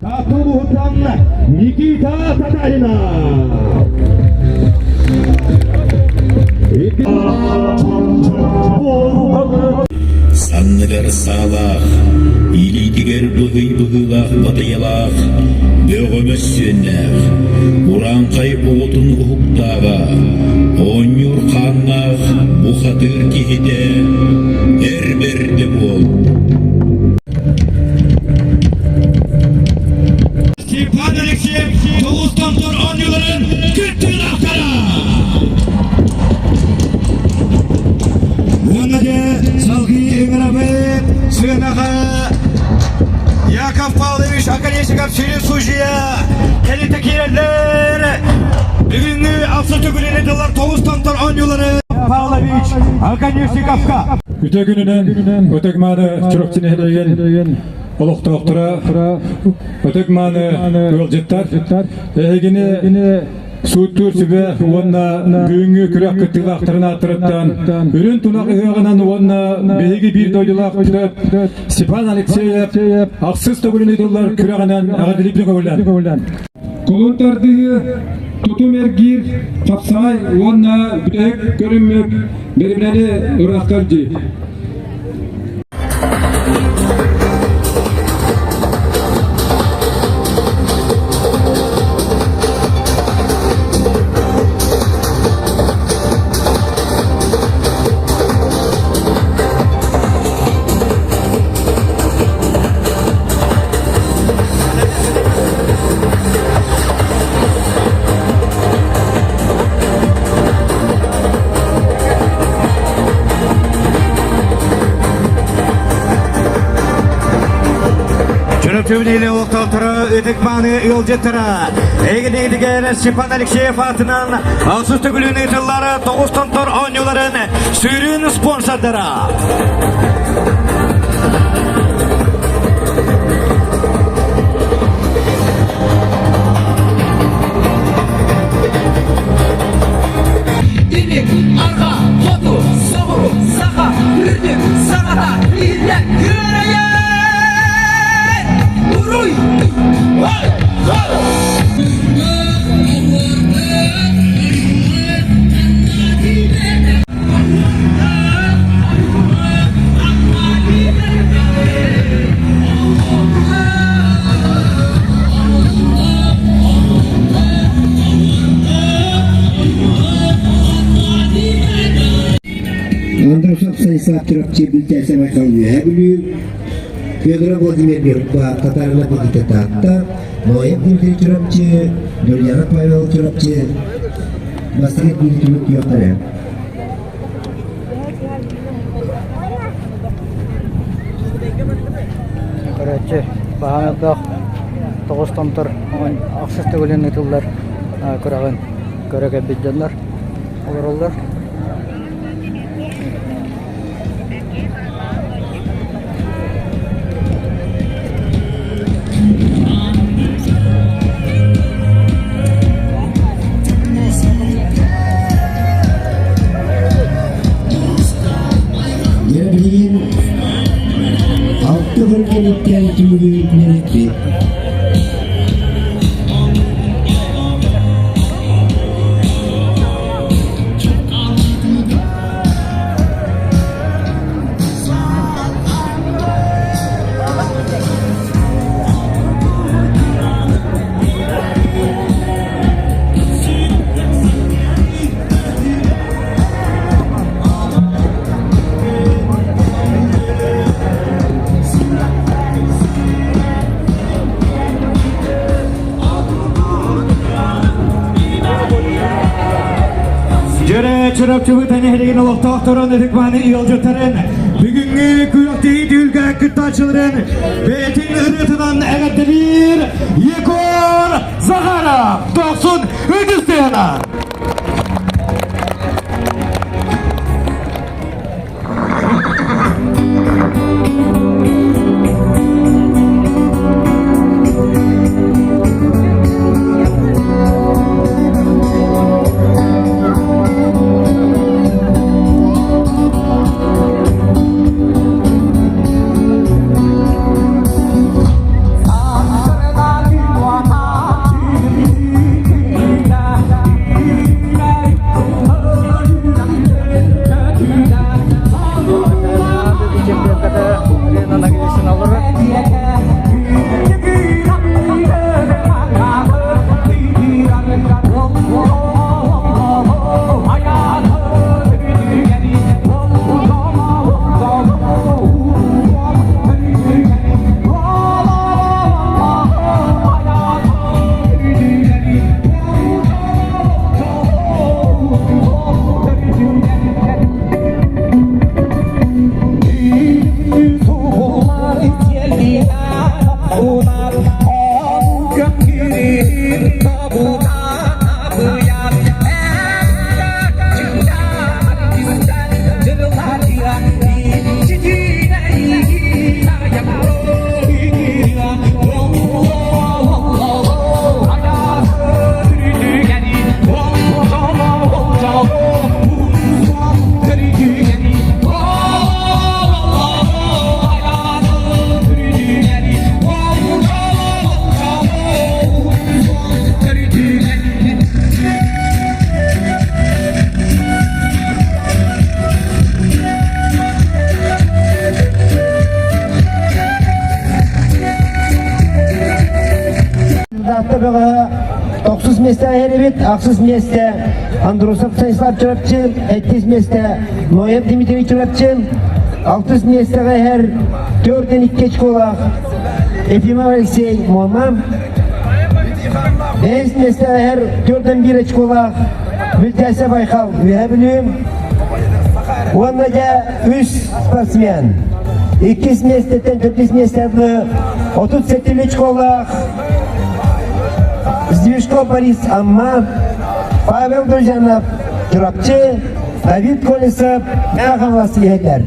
Татулуһутан Никита Татаринов. Санныгар саалаах, илиитигэр быһый быһыылаах батыйалаах, бөҕө мөссүөннээх, урааҥхай оҕотун уһуктааҕа, оонньуур хааннаах бухатыыр киһитэ эр бэрдэ буол. Степан Алексеев Тоҕус-Томтор оонньууларын кыттыылаахтара! Уонна дьэ салгыы ыҥырабыт сыанаҕа Яков Павлович Оконешников сүрүн судьуйа кэлитэ киирэллэр. Бүгүҥҥү ахсыс төгүлүн ыытыллар Тоҕус-Томтор оонньуулары Павлович Оконешниковка. Үтө күнүнэн Ытык-Мааны Чурапчы нэһилиэгин олохтоохторо Ытык-мааны ыалдьыттар, эһигини сууттуур сүбэ уонна бүгүҥҥү күрэх кыттыылаахтарын ааттарыттан үрүн тунах ыһыаҕынан уонна биһиги биир дойдулаахпыт Степан Алексеев ахсыс төгүлүн ыытыллар күрэҕинэн эҕэрдэлиибин көҥүллээн. Кулун тардыһыы, тутум эргиир, хапсаҕай уонна бүтэһик көрүммүт бэримнэни ыраахтар дии. Чөрөпчүбүнэли олохтоохторо ытык-мааны ыалдьыттара эйгэнигитигэр Степан Алексеев аатынан алтыс төгүлүн ыытыллар тоҕус томтор оонньууларын сүрүн спонсордара. Илик, арҕаа, хоту, соҕуруу, саха, үрдүк, саҥата, иһиллэн күөрэйэр! Уруй! Ой! Андросов Станислав Чурапчы Бүлтээсэ Байкал Үөһээ Бүлүү, Федоров Владимир Ньурба, Татарина Никита Таатта, Ноев Дмитрий Чурапчы, Юлиана Павел Чурапчы, бастакы күүстүбүт күөхтэрэ. Көрөөччү баһаам элбэх тоҕус томтор ахсыс төгүлүн ыытыллар күрэҕин көрө кэлбит дьоннор олороллор. Дьэ билигин алты күн кэнниттэн түмүгү үөрэтпит. Дьөрэ Чурапчыбыт нэһилиэгин олохтоохторун ытык-мааны ыалдьыттарын бүгүҥҥү күрэхтэһии түһүлгэ кыттааччыларын бэйэтин ырыатынан эҕэрдэлиир Егор Захаров Дохсун Үтүстүөнэ! бөҕөһө тохсус миэстэ эһэрибит, ахсыс миэстэ Андросов Станислав Чурапчы, сэттис миэстэ Ноев Дмитрий Чурапчы, алтыс миэстэҕэ иһэр төртөн икки очколаах Ефимов Алексей Муома, бэһис миэстэҕэ иһэр төртөн биир очколаах Бүлтээсэ Байхал Үөһэ Бүлүү уонна дьэ үс спортсмен. Иккис миэстэттэн төрдүс миэстэҕэ 37 очколаах Сдвижко Борис Амма, Павел Друзьянов Чурапчы, Давид Колесов Мэҥэ Хаҥалас иһэллэр.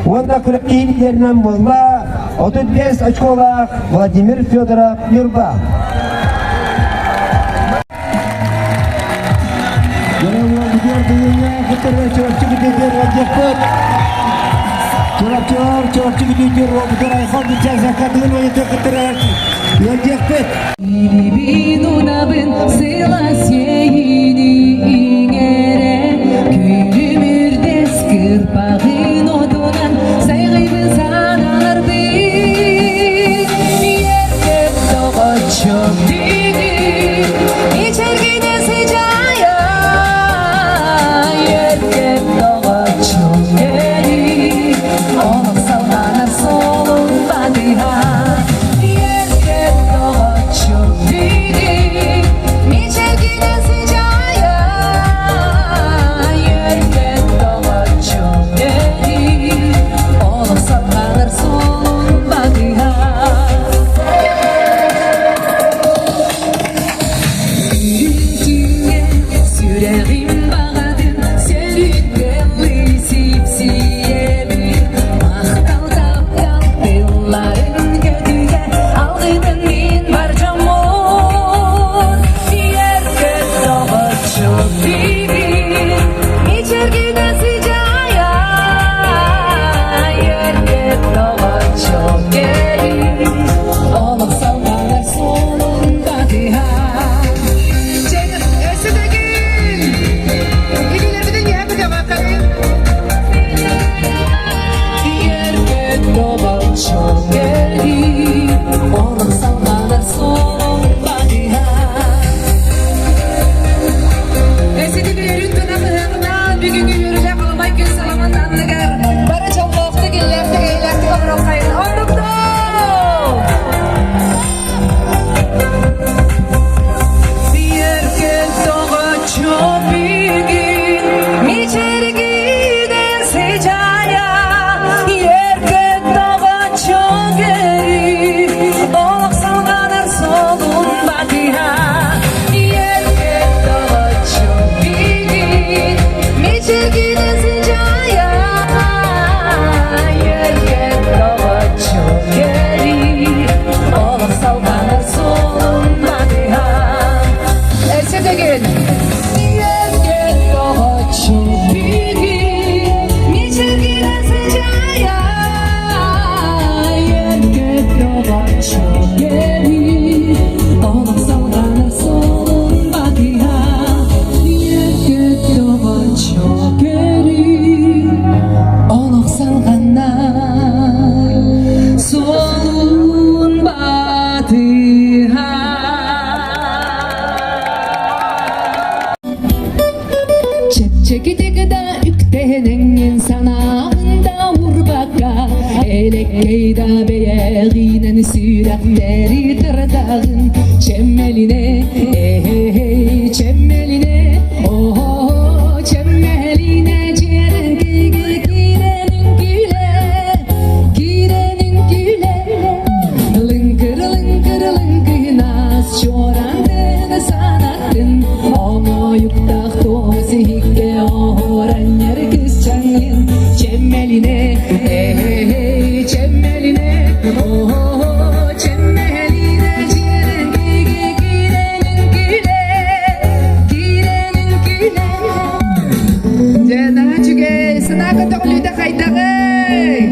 Уонна күрэхтэһиилэринэн буолла 35 очколаах Владимир Федоров Ньурба. Чурапчылар, Чурапчы бүтүүтүгэр уолбутугар Айхал Бүлчээсэккэ тыын ойуту кыттырар ыалдьыахпыт. Илибин унабын сыла сиэйини иҥэрэ Күлүмүрдэс кырпаҕын отунан сайҕыйбын санааларбын Еркек тоҕоччук түүнүн ичэргинэ сыдьаайа Еркек тоҕоччук өрүү олох салҕанар суолун батыһа Еркек тоҕоччук түүнүн мичэргинэ сыдьаайа Еркек тоҕоччук өрүү олох салҕанар суолун батыһа Үрүҥ сүрэҕим баҕатын сөрүтгэллии сипсийэбин махтал таптал тылларын көтүтэ алгыйдын мин бар дьоммун Еркек доҕоччу дибин мичэргинэ сыдьаайа Еркек доҕоччу кэлин олох салҕанар суолун батыһа Еркек доҕоччу кэлин олох салҕанар суолун батыһа Эсити билэрин тунах ыһыаҕынан бүгүҥҥү үөрүүлээх аламай күн саламын анныгар бары дьоллоохтук, иллээхтик, эйэлээхтик олоруоххайын. Оннуктуу! Еркек доҕоччу бүгүн мичэргинэн сыдьаайа Еркек доҕоччу көрүү олох салҕанар суолун батыһа Еркек доҕоччу бүгүн мичэргинэн сыдьаайа Еркек доҕоччу көрүү олох салҕанар суолун батыһа Өссө төгүл! Еркек доҕоччу бүгүн мичэргинэн сыдьаайа Еркек доҕоччу кэлии олох салҕанар суолун батыһа Еркек доҕоччу кэлии олох салҕанар суолун батыһа Чэпчэкитик да үктэнэҥҥин санааҕын да уурбакка Элэккэй да бэйэҕинэн сүрэхтэри тырдаҕын Чэмэлинэ, эй, чэмэлинэ, оо, чэмэлинэ дьиэрэн киги киирэн үҥкүүлэ, киирэн үҥкүүлэ Лыҥкыр, лыҥкыр, лыҥкынас чуораандын санаттын Оҥоойуктаах туос иһиккэ оһуоранньар кысчаҥҥын Чэмэлинэ, эй, чэмэлинэ, оо, чэмэлинэ дьиэрэн киги киирэн үҥкүүлэ, киирэн үҥкүүлэ Дьэ, наһаа үчүгэй, санаа көтөҕүлүүтэ хайдаҕый?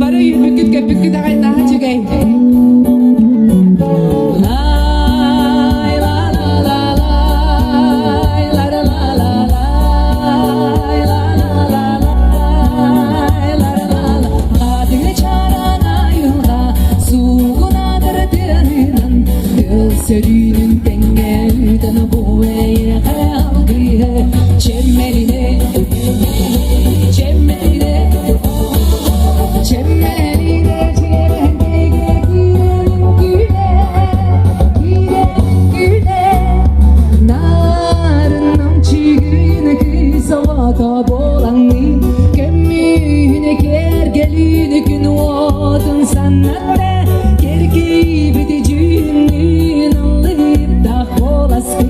Бары үөрбүккүт, көппүккүт аҕай наһаа үчүгэй. Лай ла ла ла лай ла ла ла ла лай ла ла ла лай ла ла ла Хатыҥы чараҥ айылҕа суугунатар тыаһынан буолаҥныы Көмүһүнэ киэргэлүүнү күн уотун саннатта Кэргийбити дьүһүннүүн ыллыыптах буоласкын.